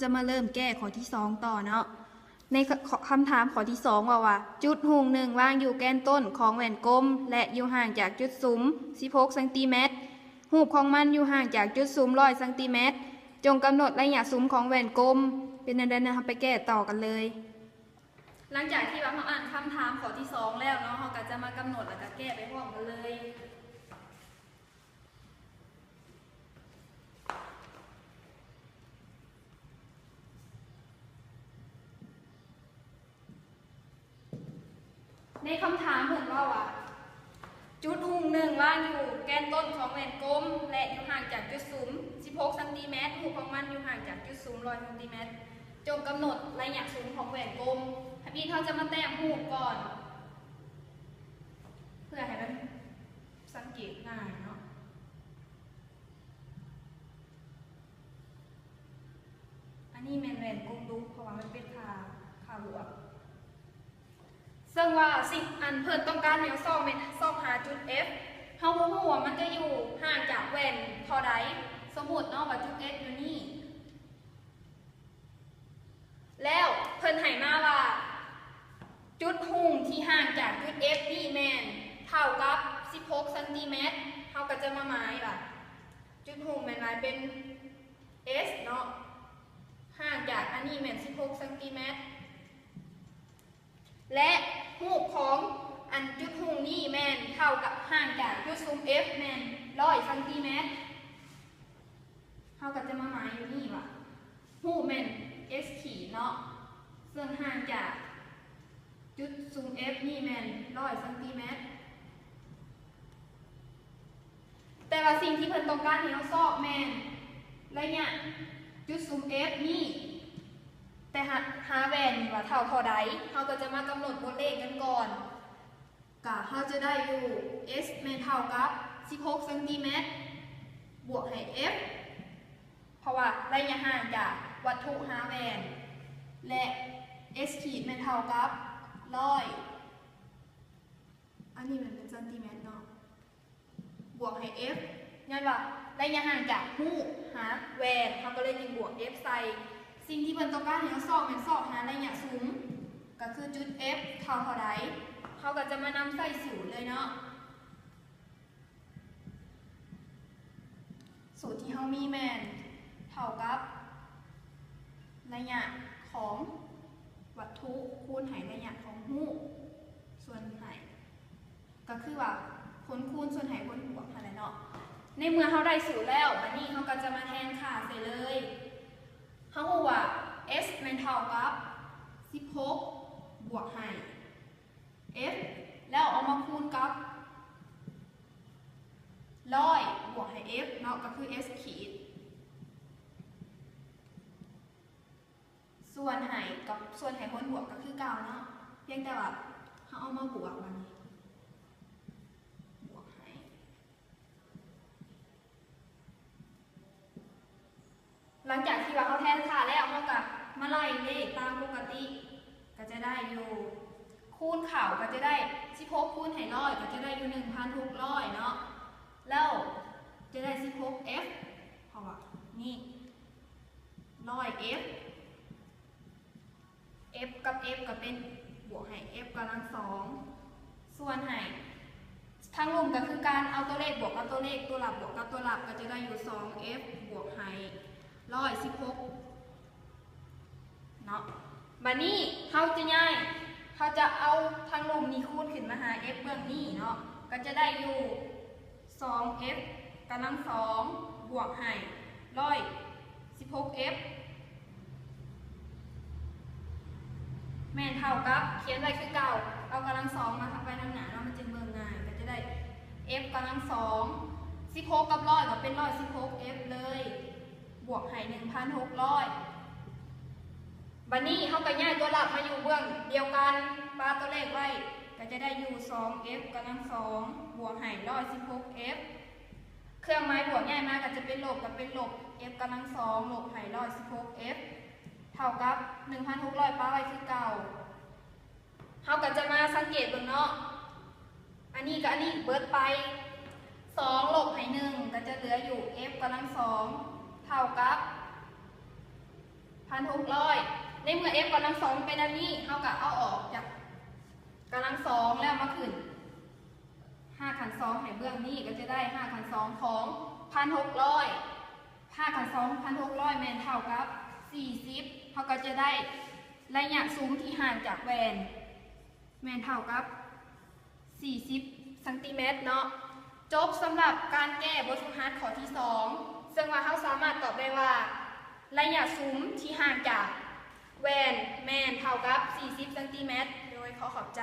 ຈະມາເລີ່ມແກ້ຂໍ້ທີສອງຕໍ່ເນາະ. ໃນຄ- ຄ- ຄຳຖາມຂໍ້ທີສອງເວົ້າວ່າ ຈຸດຫຸ່ງໜຶ່ງວາງຢູ່ແກນຕົ້ນຂອງແວ່ນກົມ ແລະ ຢູ່ຫ່າງຈາກຈຸດສຸມສິບຫົກຊັງຕີແມັດ. ຮູບຂອງມັນຢູ່ຫ່າງຈາກຈຸດສຸມຮ້ອຍຊັງຕີແມັດ. ຈົ່ງກຳນົດໄລຍະສຸມຂອງແວ່ນກົມ. ເປັນແນວໃດນັ້ນ ເຮົາໄປແກ້ຕໍ່ກັນເລີຍ. ຫຼັງຈາກທີ່ວ່າເຮົາອ່ານຄຳຖາມຂໍ້ທີສອງແລ້ວເນາະ, ເຮົາກໍຈະມາກຳນົດ ແລ້ວກໍແກ້ໄປພ້ອມກັນເລີຍ. ໃນຄຳຖາມເພິ່ນເວົ້າວ່າ ຈຸດຫຸ່ງໜຶ່ງວາງຢູ່ແກນຕົ້ນຂອງແວ່ນກົມ ແລະ ຢູ່ຫ່າງຈາກຈຸດສຸມສິບຫົກຊັງຕີແມັດ. ຮູບຂອງມັນຢູ່ຫ່າງຈາກຈຸດສຸມຮ້ອຍຊັງຕີແມັດ. ຈົ່ງກຳນົດໄລຍະສຸມຂອງແວ່ນກົມ. ທຳອິດເຮົາຈະມາແຕ້ມຮູບກ່ອນ ເພື່ອໃຫ້ມັນສັງເກດງ່າຍເນາະ. ອັນນີ້ແມ່ນແວ່ນກົມດຸ ເພາະວ່າມັນເປັນຄ່າ ຄ່າບວກ. ເຊິ່ງວ່າສິ່ງອັນເພິ່ນຕ້ອງການໃຫ້ເຮົາຊອກແມ່ນຊອກຫາຈຸດ F. ເຮົາບໍ່ຮູ້ວ່າມັນຈະຢູ່ຫ່າງຈາກແວ່ນເທົ່າໃດ. ສົມມຸດເນາະວ່າຈຸດ F ຢູ່ນີ້ ແລ້ວເພິ່ນໃຫ້ມາວ່າ ຈຸດຫຸ່ງທີ່ຫ່າງຈາກຈຸດ F ນີ້ແມ່ນເທົ່າກັບສິບຫົກຊັງຕີແມັດ. ເຮົາກໍຈະມາໝາຍວ່າ ຈຸດຫຸ່ງແມ່ນໝາຍເປັນ S ເນາະ, ຫ່າງຈາກອັນນີ້ແມ່ນສິບຫົກຊັງຕີແມັດ. ແລະ ຮູບຂອງອັນຈຸດຫຸ່ງນີ້ແມ່ນເທົ່າກັບ ຫ່າງຈາກຈຸດສຸມ F ແມ່ນຮ້ອຍຊັງຕີແມັດ. ເຮົາກໍຈະມາໝາຍຢູ່ນີ້ວ່າ ຮູບແມ່ນ S ຂີດເນາະ, ເຊິ່ງຫ່າງຈາກຈຸດສຸມ F ນີ້ແມ່ນຮ້ອຍຊັງຕີແມັດ. ແຕ່ວ່າສິ່ງທີ່ເພິ່ນຕ້ອງການໃຫ້ເຮົາຊອກແມ່ນໄລຍະຈຸດສຸມ F ນີ້, ແຕ່ຫາ ຫາແວ່ນນີ້ວ່າເທົ່າເທົ່າໃດ. ເຮົາກໍຈະມາກຳນົດບົດເລກກັນກ່ອນ. ກະເຮົາຈະໄດ້ຢູ່ S ແມ່ນເທົ່າກັບສິບຫົກຊັງຕີແມັດ ບວກໃຫ້ F ເພາະວ່າໄລຍະຫ່າງຈາກວັດຖຸຫາແວ່ນ ແລະ S ຂີດແມ່ນເທົ່າກັບຮ້ອຍ ອັນນີ້ມັນເປັນຊັງຕີແມັດເນາະ ບວກໃຫ້ F ຍ້ອນວ່າໄລຍະຫ່າງຈາກຮູບຫາແວ່ນ ເຮົາກໍເລີຍຈຶ່ງບວກ F ໃສ່. ສິ່ງທີ່ເພິ່ນຕ້ອງການໃຫ້ເຮົາຊອກແມ່ນຊອກຫາໄລຍະສຸມ ກໍຄືຈຸດ F ເທົ່າເທົ່າໃດ ເຮົາກໍຈະມານຳໃຊ້ສູດເລີຍເນາະ. ສູດທີ່ເຮົາມີແມ່ນເທົ່າກັບໄລຍະຂອງວັດຖຸຄູນໃຫ້ໄລຍະຂອງຮູບສ່ວນໃຫ້ ກໍຄືວ່າຜົນຄູນສ່ວນໃຫ້ຜົນບວກຫັ້ນແຫຼະເນາະ. ໃນເມື່ອເຮົາໄດ້ສູດແລ້ວ ບາດນີ້ເຮົາກໍຈະມາແທນຄ່າໃສ່ເລີຍ. ເຮົາຮູ້ວ່າ S ແມ່ນເທົ່າກັບສິບຫົກບວກໃຫ້ F ແລ້ວເອົາມາຄູນກັບຮ້ອຍບວກໃຫ້ F ເນາະ ກໍຄື S ຂີດ ສ່ວນໃຫ້ກັບສ່ວນໃຫ້ຜົນບວກກໍຄືເກົ່າເນາະ, ພຽງແຕ່ວ່າເຮົາເອົາມາບວກ ບາດນີ້ບວກໃຫ້ ຫຼັງຈາກທີ່ວ່າເຮົາແທນຄ່າແລ້ວ ເຮົາກໍມາໄລ່ເລກຕາມປົກກະຕິ ກໍຈະໄດ້ຢູ່ ຄູນເຂົ້າກໍຈະໄດ້ ສິບຫົກຄູນໃຫ້ຮ້ອຍ ກໍຈະໄດ້ຢູ່ ໜຶ່ງພັນຫົກຮ້ອຍເນາະ, ແລ້ວຈະໄດ້ ສິບຫົກ F ເພາະວ່ານີ້ ຮ້ອຍ F F ກັບ F ກໍເປັນບວກໃຫ້ F ກຳລັງສອງ ສ່ວນໃຫ້ທາງລຸ່ມກໍຄືການເອົາຕົວເລກບວກກັບຕົວເລກ ຕົວລັບບວກກັບຕົວລັບ ກໍຈະໄດ້ຢູ່ ສອງ F ບວກໃຫ້ ຮ້ອຍສິບຫົກເນາະ. ບາດນີ້ເຮົາຈະຍ້າຍ ເຮົາຈະເອົາທາງລຸ່ມນີ້ຄູນຂຶ້ນມາຫາ F ເບື້ອງນີ້ເນາະ ກໍຈະໄດ້ຢູ່ ສອງ F ກຳລັງສອງ ບວກໃຫ້ ຮ້ອຍສິບຫົກ F ແມ່ນເທົ່າກັບ ຂຽນໄວ້ຄືເກົ່າ ເອົາກຳລັງສອງມາໄວ້ນຳໜ້າເນາະ ມັນຈຶ່ງເບິ່ງງ່າຍ ກໍຈະໄດ້ F ກຳລັງສອງ ສິບຫົກ ກັບ ຮ້ອຍ ກໍເປັນ ຮ້ອຍສິບຫົກ F ເລີຍ ບວກໃຫ້ ໜຶ່ງພັນຫົກຮ້ອຍ. ບາດນີ້ເຮົາກໍຍ້າຍຕົວລັບມາຢູ່ເບື້ອງດຽວກັນ ປະຕົວເລກໄວ້ ກໍຈະໄດ້ຢູ່ ສອງ F ກຳລັງສອງ ບວກໃຫ້ ຮ້ອຍສິບຫົກ F ເຄື່ອງໝາຍບວກຍ້າຍມາກໍຈະເປັນລົບ ກໍເປັນລົບ F ກຳລັງສອງ ລົບໃຫ້ ຮ້ອຍສິບຫົກ F ເທົ່າກັບ ໜຶ່ງພັນຫົກຮ້ອຍ ປະໄວ້ຄືເກົ່າ. ເຮົາກໍຈະມາສັງເກດເບິ່ງເນາະ ອັນນີ້ກັບອັນນີ້ເບິດໄປ ສອງລົບໃຫ້ ໜຶ່ງ ກໍຈະເຫຼືອຢູ່ F ກຳລັງສອງ ເທົ່າກັບ ພັນຫົກຮ້ອຍ ໃນເມື່ອ f ກຳລັງສອງເປັນແບບນີ້ ເຮົາກໍເອົາອອກຈາກກຳລັງສອງແລ້ວມາຂຶ້ນຮາກຂັ້ນສອງໃຫ້ເບື້ອງນີ້ ກໍຈະໄດ້ຮາກຂັ້ນສອງຂອງພັນຫົກຮ້ອຍ ຮາກຂັ້ນສອງພັນຫົກຮ້ອຍແມ່ນເທົ່າກັບສີ່ສິບ ເຮົາກໍຈະໄດ້ໄລຍະສຸມທີ່ຫ່າງຈາກແວ່ນ ແມ່ນເທົ່າກັບສີ່ສິບຊັງຕີແມັດເນາະ. ຈົບສຳລັບການແກ້ບົດຝຶກຫັດຂໍ້ທີສອງ ເຊິ່ງວ່າເຮົາສາມາດຕອບໄດ້ວ່າ ໄລຍະສຸມທີ່ຫ່າງຈາກແວ່ນແມ່ນເທົ່າກັບສີ່ສິບຊັງຕີແມັດ. ໂດຍ ຂໍຂອບໃຈ.